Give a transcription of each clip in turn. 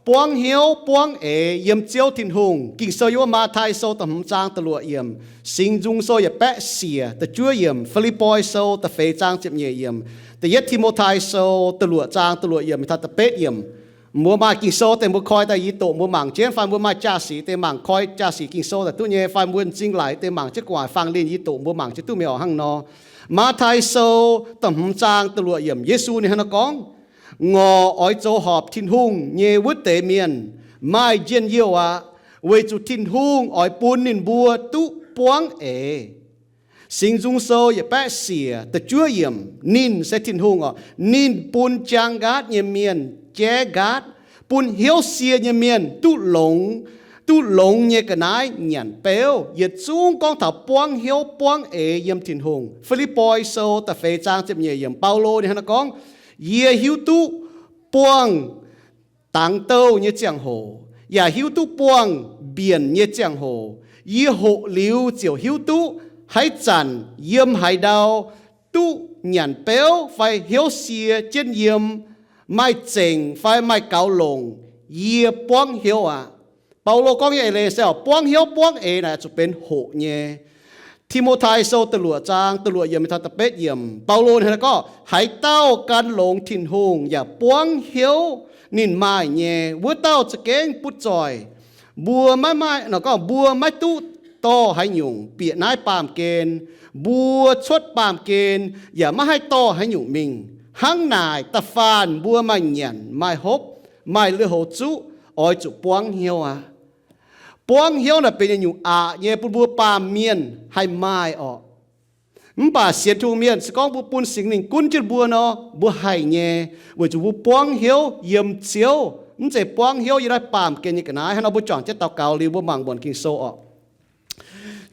buangv hnyouv buangv eix yiem Ziouv Tin-Hungh. Ging-Sou yiem wuov Matv^tai Sou da'hmz zaang da'luoqc yiemc, Singx Nzung Sou yietc baeqv siec da'juov yiemc, Fi^lipv^poi Sou da'feix zaang ziepc nyeic yiemc, Da'yietv Ti^mo^tai Sou da'luoqc zaang da'luoqc yiemc taux da'betv yiemc. Mbuo maaih Ging-Sou deix mbuo koi daaih yie doqc mbuo mangc jienv, fai mbuo maaih jaa-sic deix mangc koi jaa-sic Ging-Sou daaih duqv nyei, fai mbuo m'zing laic deix mangc jienv gu'nguaaic fangx linh yie doqc mbuo mangc jienv duqv mi'aqv hnangv nor. Matv^tai Sou da'hmz zaang da'luoqc yiemc, Yesu ninh hnangv naaiv gorngv, Ngorc oix zoux horpc Tin-Hungh nyei wuov deix mienh maaih njien-youh aqv, weic zuqc Tin-Hungh oix bun ninh mbuo duqv buangv eix. Singx Nzung Sou yietc baeqv siec da'juov yiemc, Ninh se Tin-Hungh oc. Ninh bun jaang nqaatv nyei mienh jaiv nqaatv, bun hnyouv sie nyei mienh duqv longx, duqv longx nyei ga'naaiv nyanc beuv. Yietc zungv gorngv taux buangv hnyouv buangv eix yiem Tin-Hungh. Fi^lipv^poi Sou da'feix zaang ziepc nyeic yiemc, Baulo ninh hnangv naaiv gorngv, Yie hiuv duqv buangh dangx douh nyei ziangh hoc, yaac hiuv duqv buangh mbienc nyei ziangh hoc. Yie hoqc liuz ziouc hiuv duqv haaix zanc yiem haaix ndau duqv nyanc beuv fai hnyouv sie jienv yiem, maaih zengc fai maaih gaux longc, yie buangv hnyouv aqv. Baulo gorngv nyei eix leiz se buangv hnyouv buangv eix naaic zuqc benx hoqc nyei. Ti^mo^tai Sou da'luoqc zaang da'luoqc yiemc taux da'betv yiemc, Baulo ninh gorngv, Haaix dauh gan longx Tin-Hungh yaac buangv hnyouv ninh maaih nyei, wuov dauh za'gengh butv zoih. Mbuo maiv maaih, gorngv, mbuo maiv duqv dorh haaix nyungc bieqc naaiv baamh gen. Mbuo cuotv baamh gen yaac maiv haih dorh haaix nyungc mingh. Hnangv naaic, da'faanh mbuo maaih nyanc, maaih hopv, maaih lui-houx zuqv, oix zuqc buangv hnyouv aqv. Buangv hnyouv naaic benx yietc nyungc aqc nyei bun mbuo baamh mienh haih maaih orqc. Mv baac sienx Tin-Hungh mienh, se gorngv mbuo bun Singx Lingh gunv jienv mbuo nor, mbuo haih nyei, weic zuqc mbuo buangv hnyouv yiem Ziouv. Mv zeiz buangv hnyouv yiem naaiv baamh gen nyei ga'naaiv. Hnangv nor mbuo juangc jienv daux gaux liuz mbuo mangc muonc Ging-Sou orqc.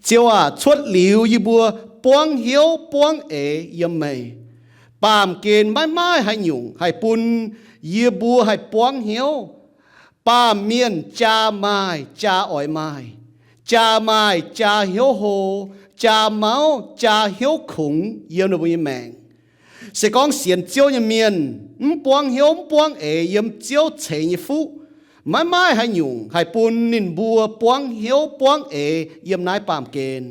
Ziouv aac, cuotv liuz yie mbuo buangv hnyouv buangv eix yiem meih. Baamh gen maiv maaih haaix nyungc haih bun yie mbuo haih buangv hnyouv. Baamh mienh jaa maaih jaa oix maaih, jaa maaih jaa hnyouv hlo, jaa mauv jaa hnyouv kungx yiem ninh mbuo nyei maengc. Se gorngv sienx Ziouv nyei mienh mv buangv hnyouv mv buangv eix yiem Ziouv ceix nyei fuqv, maiv maaih haaix nyungc haih bun ninh mbuo buangv hnyouv buangv eix yiem naaiv baamh gen.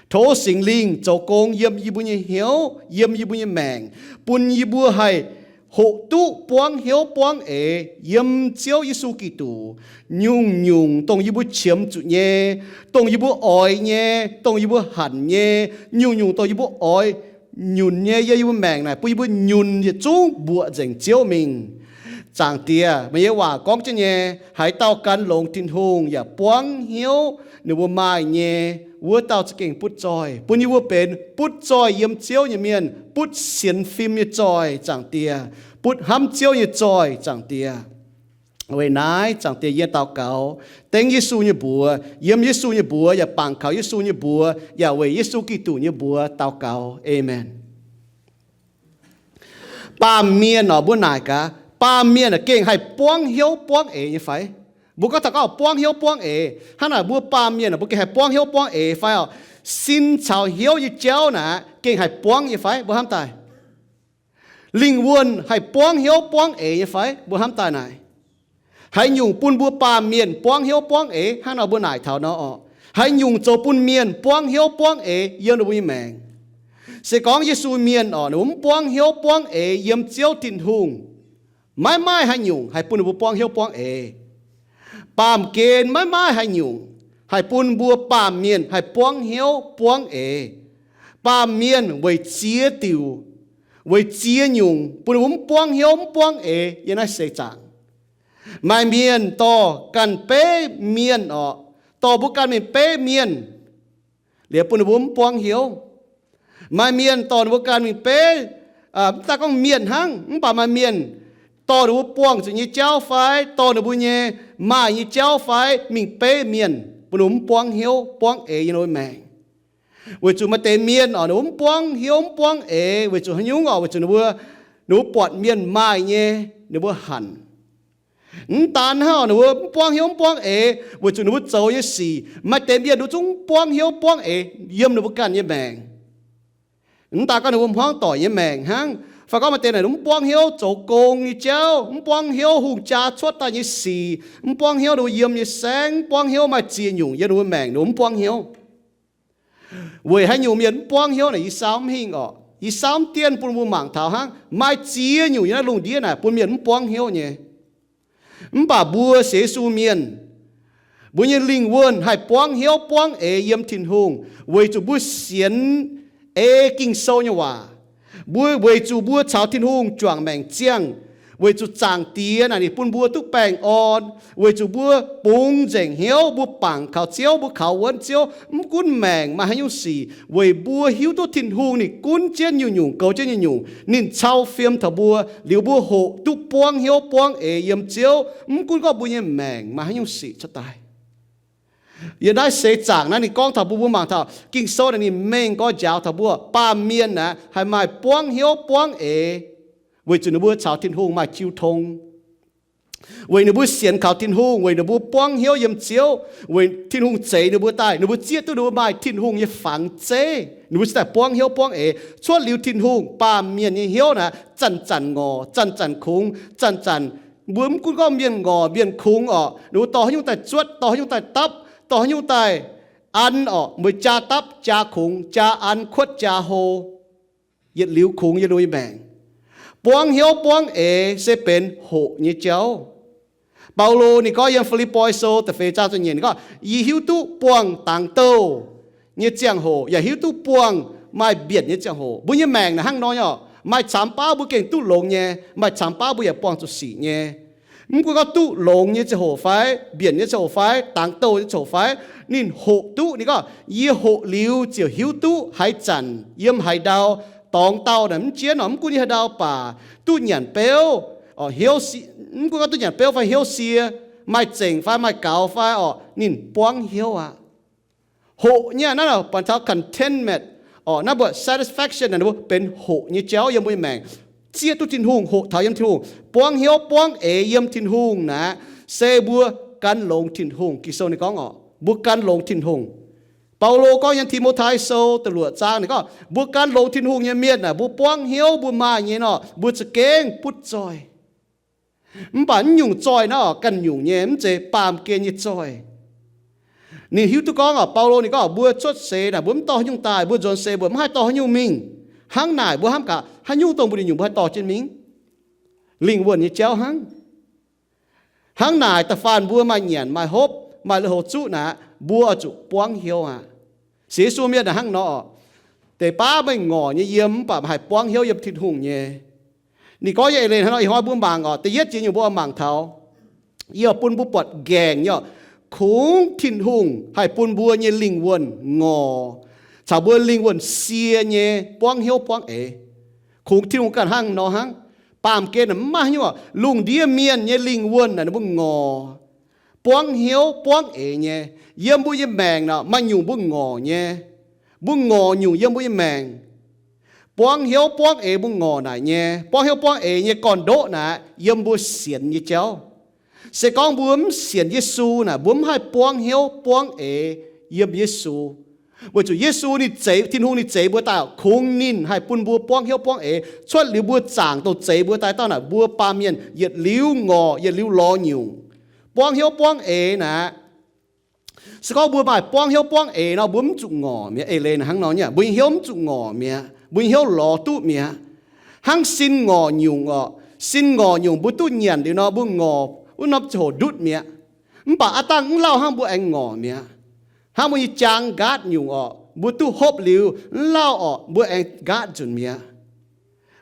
Tov Singx Lingh zoux gong yiem yie mbuo nyei hnyouv, yiem yie mbuo nyei maengc, bun yie mbuo haih hoqc duqv buangv hnyouv buangv eix yiem Ziouv Yesu Giduc. Nyungc-nyungc dongh yie mbuo qiemx zuqc nyei, dongh yie mbuo oix nyei, dongh yie mbuo hanc nyei, nyungc-nyungc dongh yie mbuo oix nyunc nyei yiem yie mbuo maengc naaic, bun yie mbuo nyunc yietc zungv mbuoqc nzengc Ziouv mingh. Zaangc Diex, meih nyei waac gorngv jienv nyei, haaix dauh gan longx Tin-Hungh yaac buangv hnyouv ninh mbuo maaih nyei, wuov dauh za'gengh butv zoih. Bun yie mbuo benx butv zoih yiem Ziouv nyei mienh, butv sienx fim nyei zoih, Zaangc Diex, butv hnamv Ziouv nyei zoih, Zaangc Diex. Weic naaiv, Zaangc Diex, yie daux gaux dengv Yesu nyei mbuox, yiem Yesu nyei mbuox yaac bangc kaux Yesu nyei mbuox, yaac weic Yesu Giduc nyei mbuox daux gaux. Aamen. Baamh mienh oc, mbuo naaic gaax, baamh mienh aah, gengh haih buangv hnyouv buangv eix nyei fai? Mbuo gorngv taux gorngv buangv hnyouv buangv eix, hnangv naaic mbuo baamh mienh aah, mbuo gengh haih buangv hnyouv buangv eix fai oc? Sin caux hnyouv nyei jauv naaic gengh haih buangv nyei fai? Mbuo hnamv daaih. Lingh wuonh haih buangv hnyouv buangv eix nyei fai? Mbuo hnamv daaih naaic. Haaix nyungc bun mbuo baamh mienh buangv hnyouv buangv eix? Hnangv nor mbuo naaic taux nor oc, haaix nyungc zoux bun mienh buangv hnyouv buangv eix yiem ninh mbuo nyei maengc? Se gorngv Yesu mienh oc, ninh mbuo mv buangv hnyouv buangv eix yiem Ziouv Tin-Hungh, maiv maaih haaix nyungc haih bun ninh mbuo buangv hnyouv buangv eix. Baamh gen maiv maaih haaix nyungc haih bun mbuo baamh mienh haih buangv hnyouv buangv eix. Baamh mienh weic ziex diuc, weic ziex nyungc bun ninh mbuo mv buangv hnyouv mv buangv eix yiem naaiv seix zaangc. Maaih mienh dorh ganh beiv mienh oc, dorh mbuo ganh mingh beiv mienh, liuz bun ninh mbuo mv buangv hnyouv. Maaih mienh dorh ninh mbuo ganh mingh beiv, mv daaih gorngv mienh hnangv, mv baac maaih mienh dorh ninh mbuo buangh zuqc nyei jauv fai dorh ninh mbuo nyei maaih nyei jauv fai mingh beiv mienh, bun ninh mbuo mv buangv hnyouv buangv eix yiem ninh mbuo maengc. Weic zuqc maaih deix mienh oc, ninh mbuo mv buangv hnyouv mv buangv eix weic zuqc haaix nyungc oc? Weic zuqc ninh mbuo, ninh mbuo buatc mienh maaih nyei, ninh mbuo hanc. Mv daan hnangv, ninh mbuo mv buangv hnyouv mv buangv eix weic zuqc ninh mbuo zoux nyei sic. Maaih deix mienh ninh mbuo zungv mv buangv hnyouv buangv eix yiem ninh mbuo ganh nyei maengc. Mv daan gorngv ninh mbuo hmuangv doic nyei maengc hnangv, Fai gorngv maaih deix naaic mv buangv hnyouv zoux gong nyei jauv, mv buangv hnyouv hungh jaa cuotv daaih nyei sic, mv buangv hnyouv ninh mbuo yiem nyei saengv, mv buangv hnyouv maaih ziex nyungc yiem ninh mbuo maengc ninh mbuo mv buangv hnyouv. Weic haaix nyungc mienh mv buangv hnyouv naaic, yie saau mv hingh orqc. Yie saau mv dienh bun mbuo mangc taux hnangv, maaih ziex nyungc yiem naaiv lungh ndiev naaic bun mienh mv buangv hnyouv nyei. Mv baac mbuo sienx Yesu mienh, mbuo nyei lingh wuonh haih buangv hnyouv buangv eix yiem Tin-Hungh, weic zuqc mbuo sienx ei Ging-Sou nyei waac. Mbuo weic zuqc mbuo caux Tin-Hungh juangc maengc ziangh, weic zuqc Zaangc Diex naaic ninh bun mbuo duqv baengh orn, weic zuqc mbuo bungx nzengc hnyouv, mbuo bangc kaux Ziouv, mbuo kaux wuonv Ziouv, mv gunv maengc maaih haaix nyungc sic, weic mbuo hiuv duqv Tin-Hungh ninh gunv jienv nyungc-nyungc, goux jienv nyungc-nyungc, ninh cau fiem taux mbuo, liuz mbuo hoqc duqv buangv hnyouv buangv eix yiem Ziouv, mv gunv gorngv mbuo nyei maengc maaih haaix nyungc sic cuotv daaih. Yiem naaiv seix zaangc naaiv ninh gorngv taux mbuo, mbuo mangc taux Ging-Sou naaic ninh mengh gorx njaaux taux mbuo, baamh mienh aeqv, haih maaih buangv hnyouv buangv eix, weic zuqc ninh mbuo caux Tin-Hungh maaih jiu tong. Weic ninh mbuo sienx kaux Tin-Hungh, weic ninh mbuo buangv hnyouv yiem Ziouv, weic Tin-Hungh zeix ninh mbuo daaih, ninh mbuo zieqv duqv ninh mbuo maaih Tin-Hungh nyei fangx zeiv, ninh mbuo cingx daaih buangv hnyouv buangv eix. Cuotv liuz Tin-Hungh, baamh mienh nyei hnyouv naaic zanc-zanc ngorc, zanc-zanc kungx, zanc-zanc, mbuo mv gunv gorngv mienh ngorc mienh kungx orqc, ninh mbuo dorh haaix nyungc daaih zuotv, dorh haaix nyungc daaih dapv, dorh haaix nyungc daaih an orqc, mbuo jaa dapv jaa kungx, jaa an kuotv jaa hlo, yietc liuz kungx yiem ninh mbuo nyei maengc. Buangv hnyouv buangv eix se benx hoqc nyei jauv. Baulo ninh gorngv yiem Fi^lipv^poi Sou da'feix zaang ziepc nyeic ninh gorngv, yie hiuv duqv buangh dangx douh nyei ziangh hoc yaac hiuv duqv buangh maaih mbienc nyei ziangh hoc. Mbuo nyei maengc naaic hnangv nor nyei orqc, maaih camx baav mbuo gengh duqv longx nyei, maaih camx baav mbuo yaac buangh zuqc sic nyei. Mv gunv gorngv duqv longx nyei ziangh hoc fai, mbienc nyei ziangh hoc fai, dangx douh nyei ziangh hoc fai, ninh hoqc duqv, ninh gorngv, yie hoqc liuz ziouc hiuv duqv haaix zanc yiem haaix ndau, dorngx dauh naaic mv jienv orqc, mv gunv yiem haaix ndau baac duqv nyanc beuv, mv gunv gorngv duqv nyanc beuv fai hnyouv sie, maaih zengc fai maaih gaux fai orqc, ninh buangv hnyouv aqv. Hoqc nyei naaiv buatc taux contentment orqc, naaiv mbuo satisfaction naaic, ninh mbuo benx hoqc nyei jauv yiem mbuo nyei maengc. Zieqv duqv Tin-Hungh, hoqc taux yiem Tin-Hungh, buangv hnyouv buangv eix yiem Tin-Hungh naaic, se mbuo gan longx Tin-Hungh. Ging-Sou ninh gorngv orqc, mbuo gan longx Tin-Hungh. Baulo gorngv yiem Ti^mo^tai Sou da'luoqc zaang ninh gorngv, mbuo gan longx Tin-Hungh nyei mienh naaic, mbuo buangv hnyouv mbuo maaih nyei nor, mbuo za'gengh butv zoih. Mv baac mv nyungc zoih naaiv orqc, ganh nyungc nyei, mv zeiz baamh gen nyei zoih. Ninh hiuv duqv gorngv orqc, Baulo ninh gorngv mbuo cuotv seix naaic mbuo mv dorh haaix nyungc daaih, mbuo nzuonx seix mbuo mv haih dorh haaix nyungc mingh. Hnangv naaic mbuo hnamv gaax haaix nyungc dongh mbuo nyei nyungc mbuo haih dorh jienv mingh? Lingh wuonh nyei jauv hnangv. Hnangv naaic da'faanh mbuo maaih nyanc maaih hopv maaih lui-houx zuqv naaic, mbuo oix zuqc buangv hnyouv aqv. Sienx Yesu mienh naaic hnangv nor orqc, deix baav meih ngorc nyei yiem mv baac haih buangv hnyouv yiem Tin-Hungh nyei. Ninh gorngv nyei eix leiz hnangv nor, ih hnoi mbuo mangc orqc, da'yietv jiex nyungc mbuo oix mangc taux, yie oix bun mbuo buatc nqaengc nyei orqc, kungx Tin-Hungh haih bun mbuo nyei lingh wuonh ngorc caux mbuo lingh wuonh sie nyei buangv hnyouv buangv eix. Kungx Tin-Hungh ganh hnangv nor hnangv. Baamh gen mv maaih haaix nyungc orqc, lungh ndiev mienh nyei lingh wuonh naaic ninh mbuo ngorc, buangv hnyouv buangv eix nyei. Yiem mbuo nyei maengc naaic maaih nyungc mbuo ngorc nyei. Mbuo ngorc nyungc yiem mbuo nyei maengc. Buangv hnyouv buangv eix mbuo ngorc naaic nyei, buangv hnyouv buangv eix nyei gorn-ndoqv naaic yiem mbuo sienx nyei jauv. Se gorngv mbuo mv sienx Yesu naaic, mbuo mv haih buangv hnyouv buangv eix yiem Yesu. Weic zuqc Yesu ninh zeix, Tin-Hungh ninh zeix mbuo daaih, kungx ninh haih bun mbuo buangv hnyouv buangv eix. Cuotv liuz mbuo zaangc dongh zeix mbuo daaih dauh naaic, mbuo baamh mienh yietc liuz ngorc, yietc liuz lorz nyungc. Buangv hnyouv buangv eix naaic, se gorngv mbuo maaih buangv hnyouv buangv eix nor, mbuo mv zuqc ngorc mi'aqv. Eix leiz naaic hnangv nor nyei, mbuo nyei hnyouv mv zuqc ngorc mi'aqv, mbuo nyei hnyouv lorz duqv mi'aqv. Hnangv sin ngorc nyungc orqc, sin ngorc nyungc mbuo duqv nyanc liuz nor, mbuo ngorc wuov norm ziangh hoc ndutv mi'aqv. Mv baac aav dangh mv lauh hnangv mbuo aengx ngorc mi'aqv. Hnangv mbuo nyei jaang nqaatv nyungc orqc, mbuo duqv hopv liuz mv lauh orqc, mbuo aengx nqaatv nzunc mi'aqv.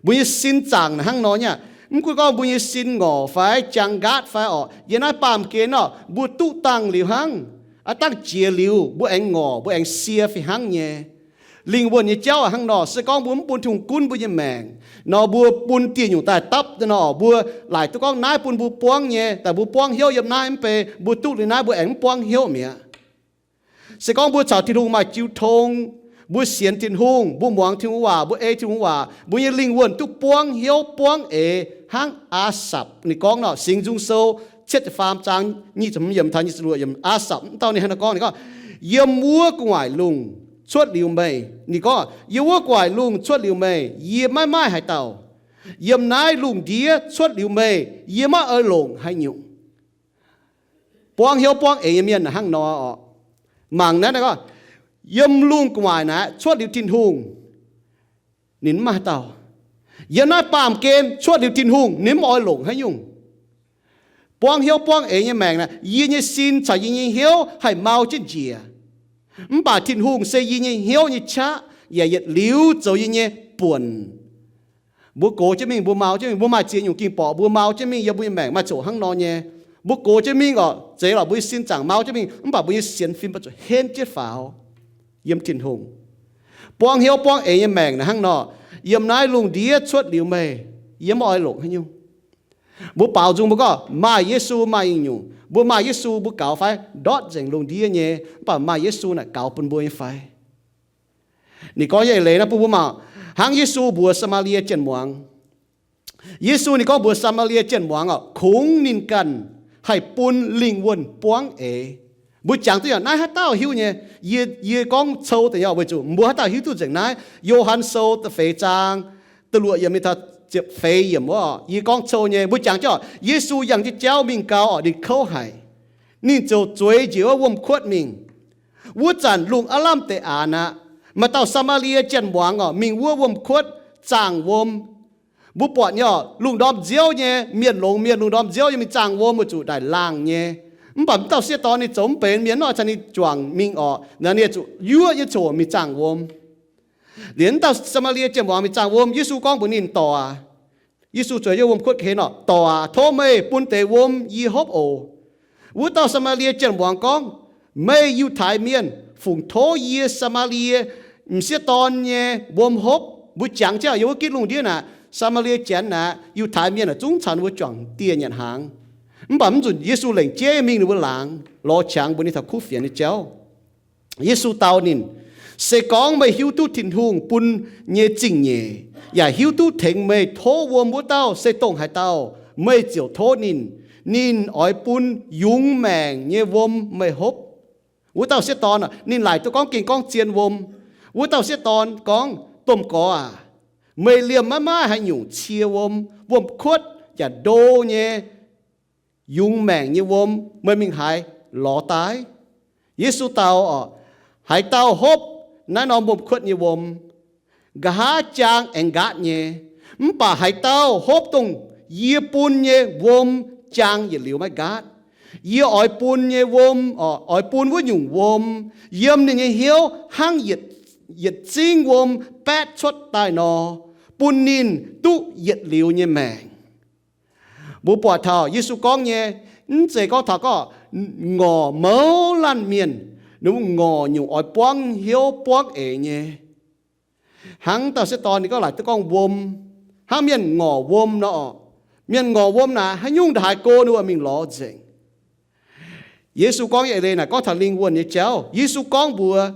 Mbuo nyei sin zaangc naaic hnangv nor nyei aqv. Mv gunv gorngv mbuo nyei sin ngorc fai jaang nqaatv fai orqc, yiem naaiv baamh gen orqc, mbuo duqv dangh liuz hnangv, aav dangh jiex liuz mbuo aengx ngorc, mbuo aengx sie fih hnangv nyei. Lingh wuonh nyei jauv aac hnangv nor, se gorngv mbuo mv bun Tin-Hungh gunv mbuo nyei maengc nor, mbuo bun dieh nyungc daaih dapv nor, mbuo laaic duqv gorngv naaiv bun mbuo buangv nyei, daaih mbuo buangv hnyouv yiem naaiv mv bei, mbuo duqv liuz naaiv mbuo aengx mv buangv hnyouv mi'aqv. Se gorngv mbuo caux Tin-Hungh maaih jiu tong, mbuo sienx Tin-Hungh, mbuo muangx Tin-Hungh waac, mbuo ei Tin-Hungh waac, mbuo nyei lingh wuonh duqv buangv hnyouv buangv eix hnangv Aasapc ninh gorngv nor, Singx Nzung Sou cietv ziepc faam zaang nyic ziepc hmz yiemc taux nyic ziepc luoqc yiemc, Aasapc dauh ninh hnangv nor gorngv, ninh gorngv, yiem wuov gu'nguaaic lungh cuotv liuz meih, ninh gorngv, yiem wuov gu'nguaaic lungh cuotv liuz meih, yie maiv maaih haaix dauh. Yiem naaiv lungh ndiev cuotv liuz meih, yie maiv oix longc haaix nyungc. Buangv hnyouv buangv eix nyei mienh hnangv nor oc. Mangc naaiv, yiem lungh gu'nguaaic naaiv cuotv liuz Tin-Hungh, ninh mv maaih haaix dauh. Yiem naaiv baamh gen cuotv liuz Tin-Hungh, ninh mv oix longc haaix nyungc. Buangv hnyouv buangv eix nyei maengc naaic, yie nyei sin caux yie nyei hnyouv haih mau jienv njiec. Mv baac Tin-Hungh se yie nyei hnyouv nyei qaqv yaac yietc liuz zoux yie nyei buonc. Mbuo gox jienv mingh, mbuo mau jienv mingh, mbuo maaih ziex nyungc ging-borqc mbuo mau jienv mingh yiem mbuo nyei maengc maaih zoqc hnangv nor nyei. Mbuo gox jienv mingh oc, zeiz lorqc mbuo nyei sin zaangc mau jienv mingh, mv baac mbuo nyei sienx fim baac zuqc henv jienv faaux yiem Tin-Hungh. Buangv hnyouv buangv eix nyei maengc naaic hnangv nor, yiem naaiv lungh ndiev cuotv liuz meih, yie mv oix longc haaix nyungc. Mbuo baaux nzung mbuo gorngv maaih Yesu maaih nyungc, mbuo maaih Yesu mbuo gaux fai ndortv nzengc lungh ndiev nyei, mv baac maaih Yesu naaic gaux bun mbuo nyei fai? Ninh gorngv nyei eix leiz naaiv bun mbuo mangc, hnangv Yesu mbuox Saa^maa^lie jien-muangz. Yesu ninh gorngv mbuox Saa^maa^lie jien-muangz oc, kungx ninh ganh haih bun lingh wuonh buangv eix. Mbuo jangx duqv yaac naaiv haaix dauh hiuv nyei. Yie, yie gorngv cou deix nyei oc, weic zuqc mbuo haaix dauh hiuv duqv nzengc naaiv. Yo^han Sou da'feix zaang da'luoqc yiemc mingh taux ziepc feix yiemc wuov, yie gorngv cou nyei. Mbuo jangx jienv oc, Yesu yangh jienv jauv mingh gau oc, ninh kouv haic. Ninh ziouc zueiz njiec wuov wuom-kuotv mingh. Wuov zanc lungh aav lamh deix aanx aqv. Maaih dauh Saa^maa^lie jien-muangz oc, mingh wuov wuom-kuotv zaangh wuom. Mbuo buatc nyei oc, lungh ndorm nziouv nyei mienh longx mienh, lungh ndorm nziouv nyei mingh zaangh wuom weic zuqc daic laangh nyei. Mv baac mv dauh sieqv dorn ninh zoux mv benx mienh nor, caux ninh juangc mingh oc, naaiv ninh zuqc yuoqv nyei coc mingh zaangh wuom. Liuz mv dauh Saa^maa^lie jien-muangz mingh zaangh wuom, Yesu gorngv mbuox ninh, Dorc aac, Yesu zueiz yiem wuom-kuotv ga'hlen oc, Dorc aac, tov meih bun deix wuom yie hopv oc. Wuov dauh Saa^maa^lie jien-muangz gorngv, Meih Yiutai Mienh fungc tov yie Saa^maa^lie m'sieqv dorn nyei wuom hopv? Mbuo jangx jienv yiem wuov gitv lungh ndiev naaic, Saa^maa^lie Janx naaic, Yiutai Mienh naaic zungv caux ninh mbuo juangc dieh nyanc hnaangx. Mv baac mv nzunc Yesu lengc jeiv mingh ninh mbuo laangz, lorz qangx mbuox ninh taux kuv fienx nyei jauv. Yesu dau ninh, Se gorngv meih hiuv duqv Tin-Hungh bun nyei zingh nyeic, yaac hiuv duqv tengx meih tov wuom wuov dauh se dongh haaix dauh, meih ziouc tov ninh. Ninh oix bun yungz maengc nyei wuom meih hopv. Wuov dauh sieqv dorn, ninh laaic duqv gorngv gengh gorngv zien wuom. Wuov dauh sieqv dorn gorngv, Domh Gorx aac, meih liemh maiv maaih haaix nyungc cie wuom, wuom-kuotv yaac ndo nyei, yungz maengc nyei wuom meih mingh haaix lorz daaih? Yesu dau oc, Haaix dauh hopv naaiv norm wuom-kuotv nyei wuom, nqa'haav jaang aengx nqaatv nyei. Mv baac haaix dauh hopv dongh yie bun nyei wuom, jaang yietc liuz maiv nqaatv. Yie oix bun nyei wuom, oix bun wuov nyungc wuom yiem ninh nyei hnyouv hnangv yietc zingv wuom baetv cuotv daaih nor, bun ninh duqv yietc liuz nyei maengc. Mbuo buatc taux Yesu gorngv nyei, mv zeiz gorngv taux gorngv ngorc mouz laanh mienh, ninh mbuo ngorc nyungc oix buangv hnyouv buangv eix nyei. Hnangv dauh sieqv dorn ninh gorngv laaic duqv gorngv wuom, hnangv mienh ngorc wuom nor oc. Mienh ngorc wuom naaic haaix nyungc ndongc haaix go ninh mbuo mingh lorz nzengc. Yesu gorngv nyei eix leiz naaic gorngv taux lingh wuonh nyei jauv. Yesu gorngv mbuox,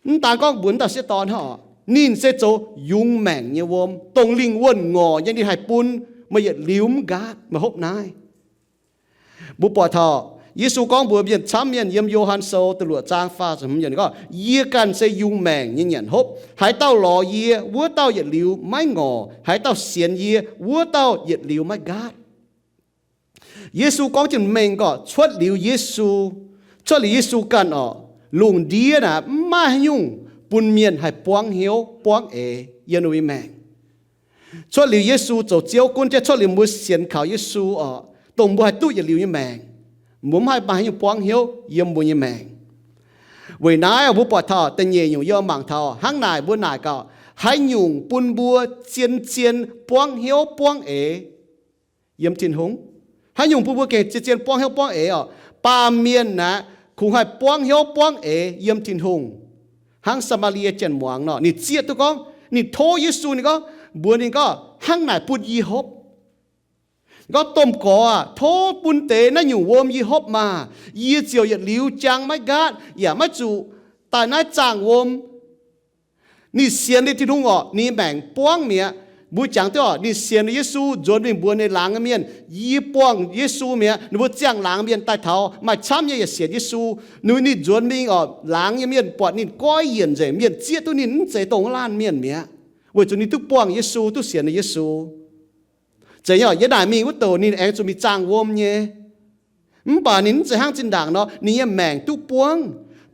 mv daan gorngv mbuox dauh sieqv dorn hnangv oc, ninh se zoux yungz maengc nyei wuom, dongh lingh wuonh ngorc nyei ninh haih bun meih yietc liuz mv nqaatv, meih hopv naaiv. Mbuo buatc taux Yesu gorngv mbuox mienh camv mienh yiem Yo^han Sou da'luoqc zaang faah ziepc hmz yiemc gorngv, Yie ganh se yungz maengc nyei nyanc hopv. Haaix dauh lorz yie, wuov dauh yietc liuz maiv ngorc. Haaix dauh sienx yie, wuov dauh yietc liuz maiv nqaatv. Yesu gorngv jienv mengh gorqv cuotv liuz Yesu, cuotv liuz Yesu ganh oc, lungh ndiev naaic mv maaih haaix nyungc bun mienh haih buangv hnyouv buangv eix yiem ninh nyei maengc. Cuotv liuz Yesu zoux Ziouv gunv jienv, cuotv liuz mbuo sienx kaux Yesu oc, dongh mbuo haih duqv yietc liuz nyei maengc. Mbuo mv haih maaih haaix nyungc buangv hnyouv yiem mbuo nyei maengc. Weic naaiv mbuo buatc taux da'nyeic nyungc yie mangc taux hnangv naaic mbuo naaic gaax, haaix nyungc bun mbuo zien-zien buangv hnyouv buangv eix yiem Tin-Hungh? Haaix nyungc bun mbuo gengh zien-zien buangv hnyouv buangv eix oc? Baamh mienh naaic kungx haih buangv hnyouv buangv eix yiem Tin-Hungh. Hnangv Saa^maa^lie Janx-muangz nor, ninh zieqv duqv gorngv, ninh tov Yesu, ninh gorngv, mbuox ninh gorngv, hnangv naaic bun yie hopv. Gorngv, Domh Gorx aah, tov bun deix naaiv nyungc wuom yie hopv maah! Yie ziouc yietc liuz jaang maiv nqaatv yaac maiv zuqc daaih naaiv zaangh wuom. Ninh sienx liuz Tin-Hungh orqc, ninh maengc buangv mi'aqv. Mbuo jangx duqv orqc, ninh sienx liuz Yesu, nzuonx mingh mbuox ninh laangz nyei mienh, Yie buangh Yesu mi'aqv. Ninh mbuo ziangh laangz mienh daaih taux maaih camv nyei yaac sienx Yesu. Ninh nzuonx mingh orqc, laangz nyei mienh buatc ninh goiv yienc nzengc, mienh zieqv duqv ninh mv zeiz dongh wuov laanh mienh mi'aqv. weic zuqc ninh duqv buangh Yesu, duqv sienx Yesu. Zeiz nyei, yiem naaic mingh wuov douc ninh aengx zuqc mingh zaangh wuom nyei. Mv baac ninh mv zeiz hnangv zinh ndaangc nor, ninh nyei maengc duqv buangv.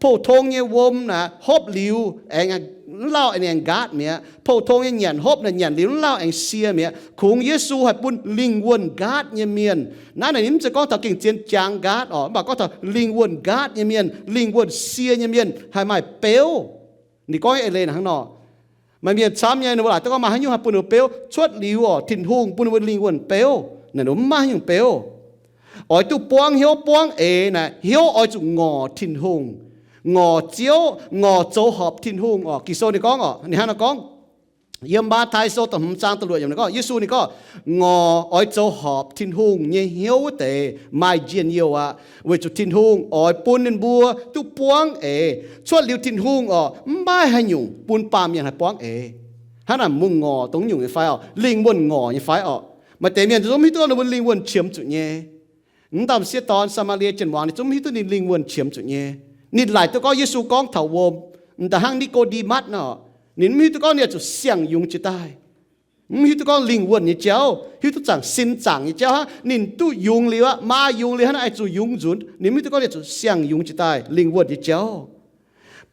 Pou-tong nyei wuom naaic hopv liuz aengx, mv lauh aengx nqaatv mi'aqv. Pou-tong nyei nyanc hopv naaic nyanc liuz mv lauh aengx sie mi'aqv. Kungx Yesu haih bun lingh wuonh nqaatv nyei mienh. Naaiv naaic ninh mv zeiz gorngv taux gengh zien jaang nqaatv oc, mv baac gorngv taux lingh wuonh nqaatv nyei mienh, lingh wuonh sie nyei mienh haih maaih beuv. Ninh gorngv nyei eix leiz naaic hnangv nor. Maaih mienh camv nyei, ninh mbuo laaic duqv gorngv maaih haaix nyungc haih bun ninh mbuo beuv. Cuotv liuz orqc, Tin-Hungh bun ninh mbuo lingh wuonh beuv. Naaic ninh mbuo mv maaih haaix nyungc beuv. Oix duqv buangv hnyouv buangv eix naaic, hnyouv oix zuqc ngorc Tin-Hungh, ngorc Ziouv, ngorc zoux horpc Tin-Hungh orqc. Ging-Sou ninh gorngv orqc, ninh hnangv nor gorngv. Yiem Matv^tai Sou da'hmz zaang da'luoqc yiemc ninh gorngv, Yesu ninh gorngv, ngorc oix zoux horpc Tin-Hungh nyei hnyouv wuov deix maaih njien-youh aqv, weic zuqc Tin-Hungh oix bun ninh mbuo duqv buangv eix. Cuotv liuz Tin-Hungh orqc, mv maaih haaix nyungc bun baamh mienh haih buangv eix. Hnangv naaic mbuo ngorc dongh nyungc nyei fai orqc? Lingh wuonh ngorc nyei fai orqc? Maaih deix mienh zungv mv hiuv duqv ninh mbuo lingh wuonh qiemx zuqc nyei. Mv dauh m'sieqv dorn, Saa^maa^lie Janx-muangz, ninh zungv mv hiuv duqv ninh lingh wuonh qiemx zuqc nyei. Ninh laaic duqv gorngv Yesu gorngv taux wuom, m'daaih hnangv Ni^ko^nde^matv nor, ninh mv hiuv duqv gorngv ninh oix zuqc siang-yungz jiex daaih. Mv hiuv duqv gorngv lingh wuonh nyei jauv, hiuv duqv zaangc sin zaangc nyei jauv hnangv. Ninh duqv yungz liuz aqv, maa yungz liuz hnangv naaiv, oix zuqc yungz nzunc. Ninh mv hiuv duqv gorngv ninh oix zuqc siang-yungz jiex daaih lingh wuonh nyei jauv.